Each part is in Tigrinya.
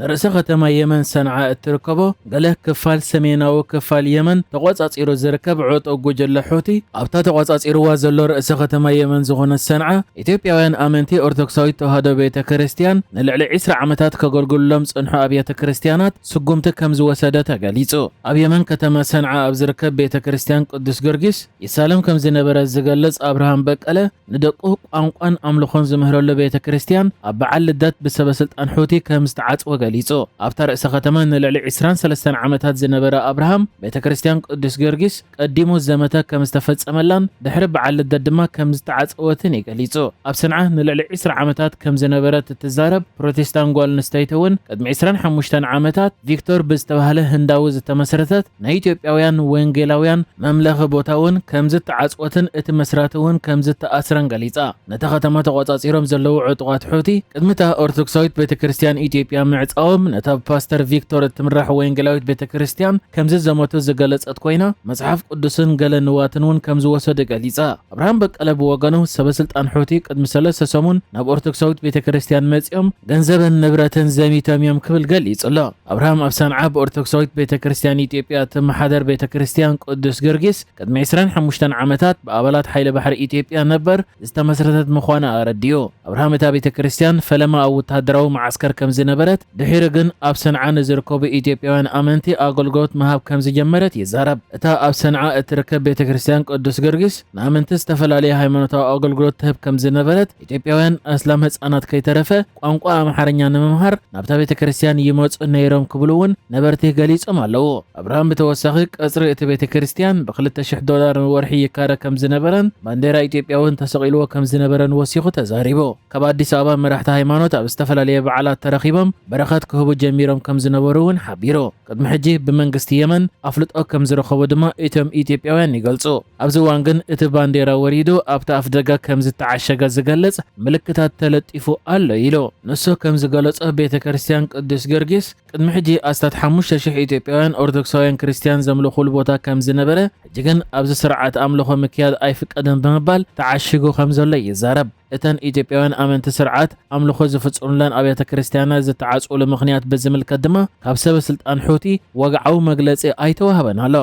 ርእሰ ከተማ የመን ሰንዓ እትርከቦ ገለ ክፋል ሰሜናዊ ክፋል የመን ተቖጻጺሩ ዝርከብ ዕጡቕ ጉጅለ ሑቲ፣ ኣብታ ተቖጻጺርዋ ዘሎ ርእሰ ከተማ የመን ዝኾነት ሰንዓ፣ ኢትዮጵያውያን ኣመንቲ ኦርቶዶክሳዊት ተዋህዶ ቤተ ክርስቲያን ንልዕሊ ዕስራ ዓመታት ከገልግሉሎም ዝጸንሑ ኣብያተ ክርስቲያናት ስጉምቲ ከም ዝወሰደ ተገሊጹ። ኣብ የመን ከተማ ሰንዓ ኣብ ዝርከብ ቤተ ክርስቲያን ቅዱስ ጊዮርጊስ ይሳለም ከም ዝነበረ ዝገልጽ ኣብርሃም በቀለ፣ ንደቁ ቋንቋን ኣምልኾን ዝምህረሉ ቤተ ክርስቲያን ኣብ በዓል ልደት ብሰበ ስልጣን ሑቲ ከም ዝተዓጽወ ገሊጹ። ኣብታ ርእሰ ከተማ ንልዕሊ ዕስራን ሰለስተን ዓመታት ዝነበረ ኣብርሃም፣ ቤተ ክርስቲያን ቅዱስ ጊዮርጊስ ቀዲሙ ዘመተ ከም ዝተፈጸመላን ድሕሪ በዓል ልደት ድማ ከም ዝተዓጸወትን እዩ ገሊጹ። ኣብ ሰንዓ ንልዕሊ ዕስራ ዓመታት ከም ዝነበረት እትዛረብ ፕሮቴስታን ጓል ኣንስተይቲ እውን፣ ቅድሚ ዕስራን ሓሙሽተን ዓመታት ቪክቶር ብዝተባህለ ህንዳዊ ዝተመስረተት ናይ ኢትዮጵያውያን ወንጌላውያን መምለኺ ቦታ እውን ከም ዝተዓጽወትን እቲ መስራቲ እውን ከም ዝተኣስረን ገሊጻ። ነታ ከተማ ተቖጻጺሮም ዘለዉ ዕጡቓት ሑቲ፣ ቅድሚ እታ ኦርቶዶክሳዊት ቤተ ክርስቲያን ኢትዮጵያ ምዕጻዎም፣ ነታ ብፓስተር ቪክቶር እትምራሕ ወንጌላዊት ቤተ ክርስቲያን ከም ዝዘመቱ ዝገለጸት ኮይና፣ መጽሓፍ ቅዱስን ገለ ንዋትን እውን ከም ዝወሰዱ ገሊጻ። ኣብርሃም በቀለ ብወገኑ፣ ሰበ ስልጣን ሑቲ ቅድሚ ሰለስተ ሰሙን ናብ ኦርቶዶክሳዊት ቤተ ክርስቲያን መጺኦም፣ ገንዘብን ንብረትን ዘሚቶም እዮም ክብል ገሊጹ ኣሎ። ኣብርሃም ኣብ ሰንዓ ብኦርቶዶክሳዊት ቤተ ክርስቲያን ኢትዮጵያ እትመሓደር ቤተ ክርስቲያን ቅዱስ ጊዮርጊስ ቅድሚ ዕስራን ሓሙሽተን ዓመታት ብኣባላት ሓይሊ ባሕሪ ኢትዮጵያ ነበር ዝተመስረተት ምዃና ኣረዲኡ። ኣብርሃም እታ ቤተ ክርስቲያን ፈለማ ኣብ ወተሃደራዊ መዓስከር ከም ዝነበረት፣ ድሒሩ ግን ኣብ ሰንዓ ንዝርከቡ ኢትዮጵያውያን ኣመንቲ ኣገልግሎት ምሃብ ከም ዝጀመረት ይዛረብ። እታ ኣብ ሰንዓ እትርከብ ቤተ ክርስቲያን ቅዱስ ጊዮርጊስ ንኣመንቲ ዝተፈላለየ ሃይማኖታዊ ኣገልግሎት ትህብ ከም ዝነበረት፣ ኢትዮጵያውያን ኣስላም ህጻናት ከይተረፈ ቋንቋ ኣምሓርኛ ንምምሃር ናብታ ቤተ ክርስቲያን ይመጹ ነይሮም ክብሉ እውን ነበርቲ ገሊጾም ኣለዉ። ኣብርሃም ብተወሳኺ፣ ቀጽሪ እቲ ቤተ ክርስቲያን ብኽልተ ሽሕ ዶላር ንወርሒ ይካረ ከም ዝነበረን ባንዴራ ኢትዮጵያ እውን ተሰቒልዎ ከም ዝነበረን ወሲኹ ተዛሪቡ። ካብ ኣዲስ ኣበባ መራሕቲ ሃይማኖት ኣብ ዝተፈላለየ በዓላት ተረኺቦም በረኸት ክህቡ ጀሚሮም ከም ዝነበሩ እውን ሓቢሩ። ቅድሚ ሕጂ ብመንግስቲ የመን ኣፍልጦ ከም ዝረኸቡ ድማ እቶም ኢትዮጵያውያን ይገልጹ። ኣብዚ እዋን ግን እቲ ባንዴራ ወሪዱ ኣብቲ ኣፍደገ ከም ዝተዓሸገ ዝገልጽ ምልክታት ተለጢፉ ኣሎ ኢሉ። ንሱ ከም ዝገለጾ፣ ቤተ ክርስቲያን ቅዱስ ጊዮርጊስ ቅድሚ ሕጂ ኣስታት ሓሙሽተ ሽሕ ኢትዮጵያውያን ኦርቶዶክሳውያን ክርስቲያን ዘምልኹሉ ቦታ ከም ዝነበረ፣ ሕጂ ግን ኣብዚ ስርዓት ኣምልኾ ምክያድ ኣይፍቀድን ብምባል ተዓሺጉ ከም ዘሎ ይዛረብ። እተን ኢትዮጵያውያን ኣመንቲ ስርዓት ኣምልኾ ዝፍጽሙለን ኣብያተ ክርስቲያናት ዝተዓጽውሉ ምኽንያት ብዝምልከት ድማ ካብ ሰበ ስልጣን ሑቲ ወግዓዊ መግለጺ ኣይተዋህበን ኣሎ።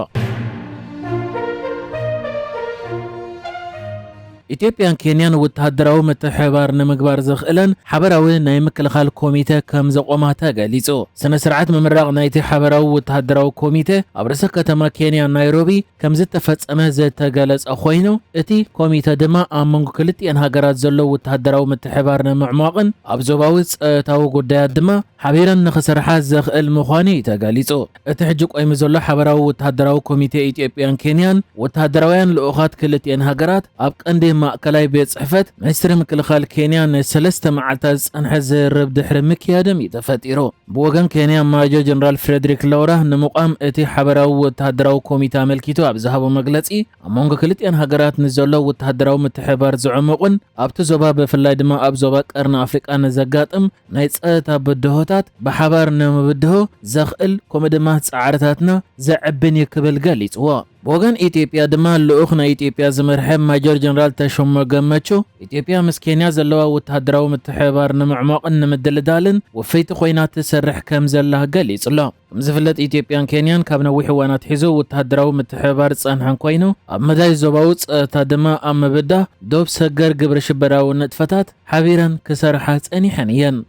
ኢትዮጵያን ኬንያን ወተሃደራዊ ምትሕብባር ንምግባር ዘኽእለን ሓበራዊ ናይ ምክልኻል ኮሚተ ከም ዘቖማ ተገሊጹ። ስነ ስርዓት ምምራቕ ናይቲ ሓበራዊ ወተሃደራዊ ኮሚተ ኣብ ርእሰ ከተማ ኬንያ ናይሮቢ ከም ዝተፈጸመ ዝተገለጸ ኮይኑ፣ እቲ ኮሚተ ድማ ኣብ መንጎ ክልቲኤን ሃገራት ዘሎ ወተሃደራዊ ምትሕብባር ንምዕሟቕን ኣብ ዞባዊ ጸጥታዊ ጉዳያት ድማ ሓቢረን ንኽሰርሓ ዘኽእል ምዃኑ እዩ ተገሊጹ። እቲ ሕጂ ቆይሙ ዘሎ ሓበራዊ ወተሃደራዊ ኮሚቴ ኢትዮጵያን ኬንያን፣ ወተሃደራውያን ልኡኻት ክልቲኤን ሃገራት ኣብ ቀንዲ ማእከላይ ቤት ጽሕፈት ሚኒስትሪ ምክልኻል ኬንያ ንሰለስተ መዓልታት ዝጸንሐ ዝርርብ ድሕሪ ምክያዶም እዩ ተፈጢሩ። ብወገን ኬንያ፣ ማጆር ጀነራል ፍሬድሪክ ላውራ ንምቋም እቲ ሓበራዊ ወተሃደራዊ ኮሚቴ ኣመልኪቱ ኣብ ዝሃቦ መግለጺ፣ ኣብ መንጎ ክልቲኤን ሃገራት ንዘሎ ወተሃደራዊ ምትሕብባር ዘዕሙቕን ኣብቲ ዞባ ብፍላይ ድማ ኣብ ዞባ ቀርኒ ኣፍሪቃ ንዘጋጥም ናይ ጸጥታ ብድሆታት ብሓባር ንምብድሆ ዘኽእል፣ ከምኡ ድማ ጻዕርታትና ዘዕብን እዩ ክብል ገሊጽዎ። ብወገን ኢትዮጵያ ድማ ልኡኽ ናይ ኢትዮጵያ ዝመርሐ ማጆር ጀነራል ተሾመ ገመቹ፣ ኢትዮጵያ ምስ ኬንያ ዘለዋ ወተሃደራዊ ምትሕብባር ንምዕሟቕን ንምድልዳልን ወፈይቲ ኮይና ትሰርሕ ከም ዘላ ገሊጹ ኣሎ። ከም ዝፍለጥ፣ ኢትዮጵያን ኬንያን ካብ ነዊሕ እዋን ኣትሒዙ ወተሃደራዊ ምትሕብባር ዝጸንሐን ኮይኑ፣ ኣብ መዳይ ዞባዊ ጸጥታ ድማ ኣብ ምብዳህ ዶብ ሰገር ግብረ ሽበራዊ ንጥፈታት ሓቢረን ክሰርሓ ጸኒሐን እየን።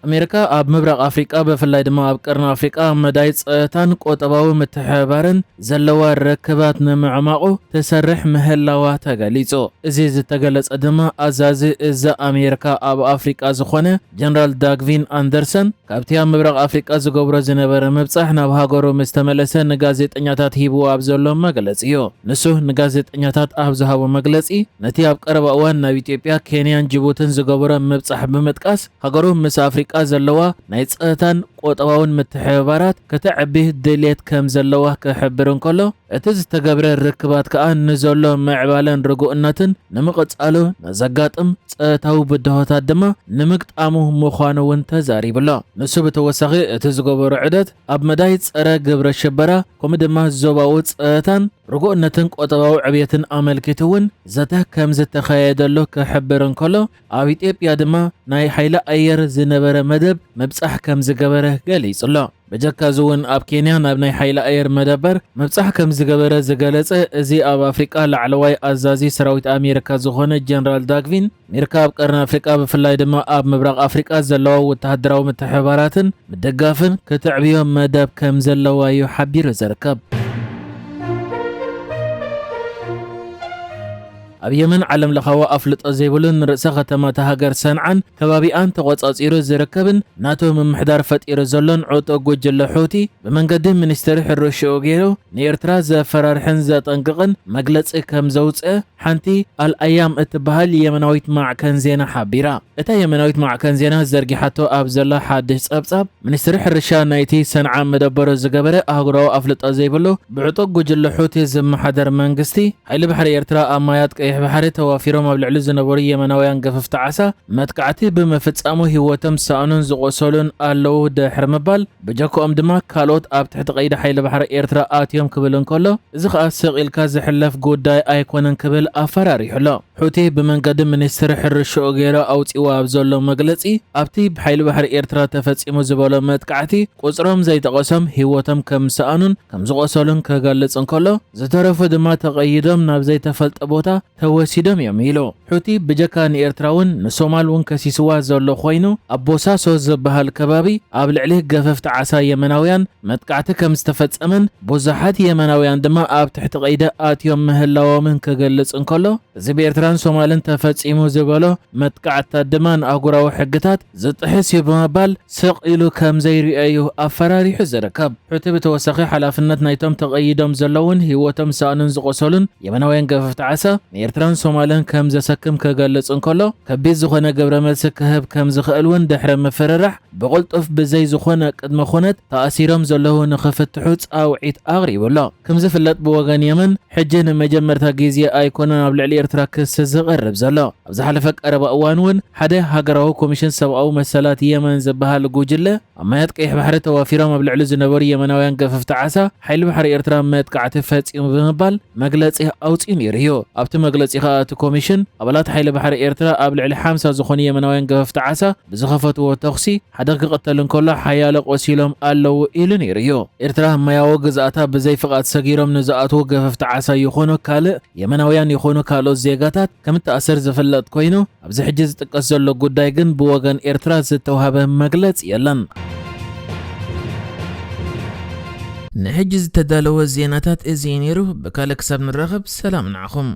ኣሜሪካ ኣብ ምብራቕ ኣፍሪቃ፣ ብፍላይ ድማ ኣብ ቀርኒ ኣፍሪቃ፣ ኣብ መዳይ ጸጥታን ቁጠባዊ ምትሕብባርን ዘለዋ ርክባት ንምዕማቑ ትሰርሕ ምህላዋ ተገሊጹ። እዚ ዝተገለጸ ድማ ኣዛዚ እዝ ኣሜሪካ ኣብ ኣፍሪቃ ዝኾነ ጀነራል ዳግቪን ኣንደርሰን፣ ካብቲ ኣብ ምብራቕ ኣፍሪቃ ዝገብሮ ዝነበረ ምብጻሕ ናብ ሃገሩ ምስ ተመለሰ ንጋዜጠኛታት ሂብዎ ኣብ ዘሎ መግለጺ እዩ። ንሱ ንጋዜጠኛታት ኣብ ዝሃቦ መግለጺ፣ ነቲ ኣብ ቀረባ እዋን ናብ ኢትዮጵያ፣ ኬንያን ጅቡትን ዝገበሮ ምብጻሕ ብምጥቃስ፣ ሃገሩ ምስ ኣፍሪቃ ዘለዋ ናይ ጸጥታን ቁጠባውን ምትሕብባራት ከተዕቢ ድልየት ከም ዘለዋ ክሕብር እንከሎ፣ እቲ ዝተገብረ ርክባት ከኣ ንዘሎ ምዕባለን ርጉእነትን ንምቕጻሉ ንዘጋጥም ጸጥታዊ ብድሆታት ድማ ንምግጣሙ ምዃኑ እውን ተዛሪቡ ኣሎ። ንሱ ብተወሳኺ እቲ ዝገበሮ ዑደት ኣብ መዳይ ጸረ ግብረ ሽበራ ከምኡ ድማ ዞባዊ ጸጥታን ርጉእነትን ቁጠባዊ ዕብየትን ኣመልኪቱ እውን ዘተ ከም ዝተኻየደሉ ክሕብር እንከሎ፣ ኣብ ኢትዮጵያ ድማ ናይ ሓይሊ ኣየር ዝነበረ መደብ ምብጻሕ ከም ዝገበረ ገሊጹ ኣሎ። ብጀካ እዚ እውን ኣብ ኬንያ ናብ ናይ ሓይሊ ኣየር መደበር ምብጻሕ ከም ዝገበረ ዝገለጸ እዚ ኣብ ኣፍሪቃ ላዕለዋይ ኣዛዚ ሰራዊት ኣሜሪካ ዝኾነ ጀነራል ዳግቪን፣ ኣሜሪካ ኣብ ቀርኒ ኣፍሪቃ ብፍላይ ድማ ኣብ ምብራቕ ኣፍሪቃ ዘለዋ ወተሃደራዊ ምትሕብባራትን ምድጋፍን ክትዕብዮ መደብ ከም ዘለዋ እዩ ሓቢሩ ዝርከብ። ኣብ የመን ዓለም ለኻዊ ኣፍልጦ ዘይብሉን ርእሰ ከተማ እታ ሃገር ሰንዓን ከባቢኣን ተቖጻጺሩ ዝርከብን ናቶ ምምሕዳር ፈጢሩ ዘሎን ዕጡቕ ጉጅለ ሑቲ ብመንገዲ ሚኒስትሪ ሕርሽኡ ገይሩ ንኤርትራ ዘፈራርሕን ዘጠንቅቕን መግለጺ ከም ዘውጽአ ሓንቲ ኣልኣያም እትበሃል የመናዊት ማዕከን ዜና ሓቢራ። እታ የመናዊት ማዕከን ዜና ዘርጊሓቶ ኣብ ዘላ ሓድሽ ጸብጻብ፣ ሚኒስትሪ ሕርሻ ናይቲ ሰንዓ መደበሩ ዝገበረ ኣህጉራዊ ኣፍልጦ ዘይብሉ ብዕጡቕ ጉጅለ ሑቲ ዝመሓደር መንግስቲ፣ ሓይሊ ባሕሪ ኤርትራ ኣብ ማያት ቀይሕ ባሕሪ ተዋፊሮም ኣብ ልዕሊ ዝነበሩ የመናውያን ገፈፍቲ ዓሳ መጥቃዕቲ ብምፍጻሙ ህይወቶም ዝሰኣኑን ዝቖሰሉን ኣለዉ ድሕሪ ምባል፣ ብጀክኦም ድማ ካልኦት ኣብ ትሕቲ ቀይዲ ሓይሊ ባሕሪ ኤርትራ ኣትዮም ክብል እንከሎ፣ እዚ ኸኣ ስቕ ኢልካ ዝሕለፍ ጉዳይ ኣይኮነን ክብል ኣፈራሪሑ ኣሎ። ሑቲ ብመንገዲ ሚኒስትሪ ሕርሽኡ ገይሩ ኣውጺእዎ ኣብ ዘሎ መግለጺ፣ ኣብቲ ብሓይሊ ባሕሪ ኤርትራ ተፈጺሙ ዝበሎ መጥቃዕቲ ቁጽሮም ዘይጠቐሶም ህይወቶም ከም ዝሰኣኑን ከም ዝቖሰሉን ክገልጽ እንከሎ፣ ዝተረፉ ድማ ተቐይዶም ናብ ዘይተፈልጠ ቦታ ተወሲዶም እዮም ኢሉ። ሑቲ ብጀካ ንኤርትራ እውን ንሶማል እውን ከሲስዋ ዘሎ ኮይኑ፣ ኣብ ቦሳሶ ዝበሃል ከባቢ ኣብ ልዕሊ ገፈፍቲ ዓሳ የመናውያን መጥቃዕቲ ከም ዝተፈጸመን ብዙሓት የመናውያን ድማ ኣብ ትሕቲ ቀይዲ ኣትዮም ምህላዎምን ክገልጽ እንከሎ፣ እዚ ብኤርትራን ሶማልን ተፈጺሙ ዝበሎ መጥቃዕትታት ድማ ንኣህጉራዊ ሕግታት ዝጥሕስ እዩ ብምባል ስቕ ኢሉ ከም ዘይርእዮ እዩ ኣፈራሪሑ ዝርከብ። ሑቲ ብተወሳኺ ሓላፍነት ናይቶም ተቐይዶም ዘለውን ህይወቶም ዝሰኣኑን ዝቖሰሉን የመናውያን ገፈፍቲ ዓሳ ንኤርትራን ሶማልን ከም ዘሰክም ክገልጽ እንከሎ፣ ከቢድ ዝኾነ ግብረ መልሲ ክህብ ከም ዝኽእል እውን ድሕሪ ምፍርራሕ ብቕልጡፍ ብዘይ ዝኾነ ቅድመ ኩነት ተኣሲሮም ዘለዉ ንኽፍትሑ ጻውዒት ኣቕሪቡ ኣሎ። ከም ዝፍለጥ ብወገን የመን ሕጂ ንመጀመርታ ግዜ ኣይኮነን ኣብ ልዕሊ ኤርትራ ክሲ ዝቐርብ ዘሎ። ኣብ ዝሓለፈ ቀረባ እዋን እውን ሓደ ሃገራዊ ኮሚሽን ሰብኣዊ መሰላት የመን ዝበሃል ጉጅለ ኣብ ማያት ቀይሕ ባሕሪ ተዋፊሮም ኣብ ልዕሊ ዝነበሩ የመናውያን ገፈፍቲ ዓሳ ሓይሊ ባሕሪ ኤርትራ መጥቃዕቲ ፈጺሙ ብምባል መግለጺ ኣውጺኡ ነይሩ እዩ። ኣብቲ መግለጺ ከኣ እቲ ኮሚሽን ኣባላት ሓይሊ ባሕሪ ኤርትራ ኣብ ልዕሊ ሓምሳ ዝኾኑ የመናውያን ገፈፍቲ ዓሳ ብዝኸፈትዎ ተኹሲ ሓደ ክቕተል እንከሎ ሓያሎ ቆሲሎም ኣለዉ ኢሉ ነይሩ እዩ። ኤርትራ ማያዊ ግዝኣታ ብዘይ ፍቓድ ሰጊሮም ንዝኣትዉ ገፈፍቲ ዓሳ ይኹኑ ካልእ የመናውያን ይኹኑ ካልኦት ዜጋታት ከም እትኣስር ዝፍለጥ ኮይኑ፣ ኣብዚ ሕጂ ዝጥቀስ ዘሎ ጉዳይ ግን ብወገን ኤርትራ ዝተዋህበ መግለጺ የለን። ንሕጂ ዝተዳለወ ዜናታት እዚ እዩ ነይሩ። ብካልእ ክሳብ ንራኸብ ሰላም ንዓኹም።